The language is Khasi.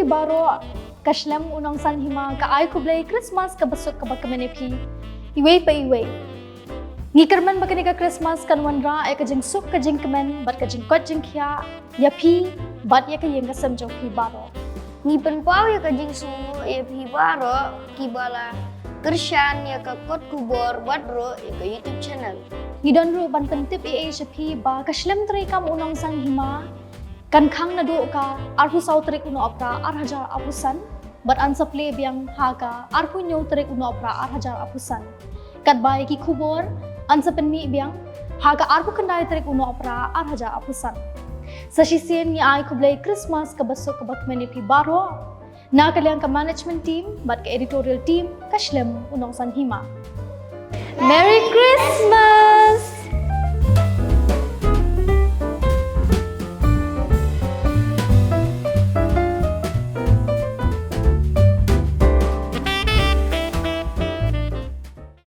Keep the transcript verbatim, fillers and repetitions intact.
Baroh, ka shlem u Nongsaiñ Hima ka ai khublei Christmas kaba suk kaba kmen ïa phi iwei pa iwei. Ngi kyrmen ba kane ka Christmas kan wanrah ïa ka jingsuk ka jingkmen bad ka jingkoit jingkhiah ïa phi bad ïa ka ïing ka sem jong phi baroh. Ngi pynpaw ïa ka jingsngewnguh ïa phi baroh kiba la kyrshan ïa ka kot khubor bad ruh ïa ka YouTube channel. Ngi don ruh ban pyntip ei ei sha phi ba ka shlem treikam u Nongsaiñ Hima kan khang naduh ka arphew saw tarik u Nohprah ar hajar arphew san bad yn sa plie biang ha ka arphew hynñiew tarik u Nohprah ar hajar arphew san. Katba ïa ki khubor yn sa pynmih biang ha ka arphew khyndai tarik u Nohprah ar hajar arphew san. Sa shisien ngi ai khublei Christmas kaba suk kaba kmen ïa phi baroh na ka liang ka management team bad ka editorial team ka shlem u Nongsaiñ Hima. Merry Christmas!